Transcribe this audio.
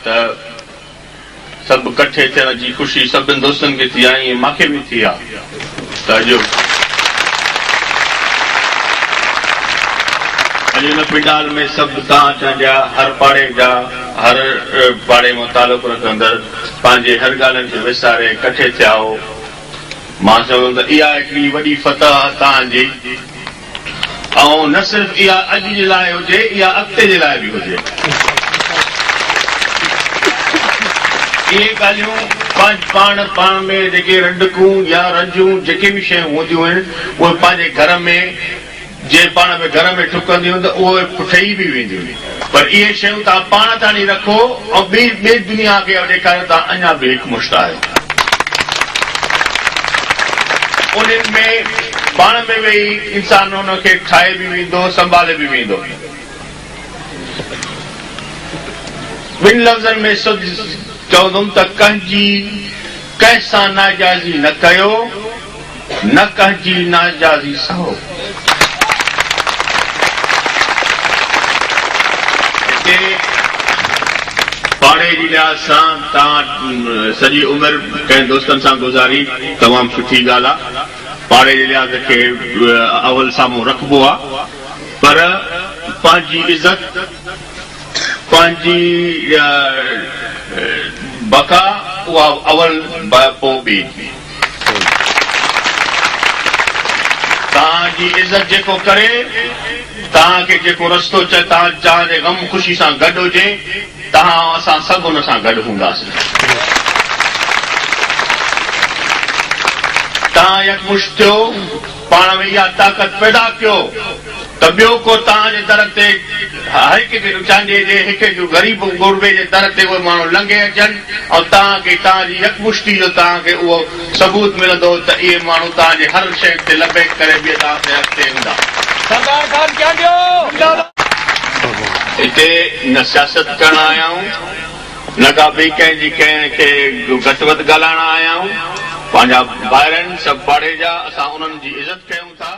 ته سڀ ڪٺي ٿيڻ جي خوشي سڀن دوستن کي ٿي آهي ۽ مان کي به ٿي آهي ته اڄ اڄ هن پنڊال ۾ سڀ توهان چانڊيا هر پاڙي جا هر پاڙي مان تعلق رکندڙ پنهنجي هر ڳالهين کي وساري ڪٺي ٿيا آهو. مان چوندم ته اها هڪڙي وڏي فتح آهي توهان جي ۽ نه صرف اها اڄ جي لاء هجي اها اڳتي جي لاء به هجي. اهي ڳالهيون پاڻ پاڻ ۾ جيڪي رنڊڪون يا رنجون جيڪي به شيون هونديون آهن اهي پنهنجي گهر ۾ جي پاڻ ۾ گهر ۾ ٺڪنديون ته اهي ٺهي به وينديون پر اهي شيون توهان پاڻ تاڻي رکو ۽ ٻي ٻي دنيا کي اهو ڏيکاريو توهان اڃا به هڪ مشت آهيو. انهن ۾ پاڻ ۾ ويهي انسان ان کي ٺاهي به ويندو سنڀالي به ويندو. ٻن لفظن ۾ سڌ چوندم ته ڪنهن جي ڪنهن سان ناجائزي نه ڪيو. نه ڪنهن جي ناجائزي سهو. هتي پاڙي جي لحاظ سان توهان سڄي عمر ڪنهن دوستن سان گذاري تمام سٺي ڳالهه آ. پاڙي جي لحاظ کي اول سامهون رکبو آ پر پنهنجي عزت، پنهنجي بقا اها اول پوء ٻي. توهان جي عزت جيڪو ڪري، توهان کي جيڪو رستو چئي، توهان جي غم خوشي سان گڏ هجي، توهان ۽ اسان سڀ ان سان گڏ هونداسين. توهان يڪمشت ٿيو، پاڻ ۾ اها طاقت پيدا ڪيو ته ٻيو ڪو توهان جي در تي هر هڪ چانڊيي جي هڪ هڪ غريب غربي جي در تي اهي ماڻهو لنگهي اچن ۽ توهان کي توهان جي يڪمشتي جو توهان کي اهو ثبوت ملندو ته اهي ماڻهو توهان جي هر شيء تي لبيڪ ڪري به توهان سان اڳتي ايندا. سردار خان چانڊيو. هتي نه سياست ڪرڻ آيا آهيون نه ڪا ٻي ڪنهن جي ڪنهن کي گهٽ وڌ ڳالهائڻ آيا آهيون. پنهنجا ڀائر آهن سڀ پاڙي جا اسان انهن جي عزت ڪيون ٿا.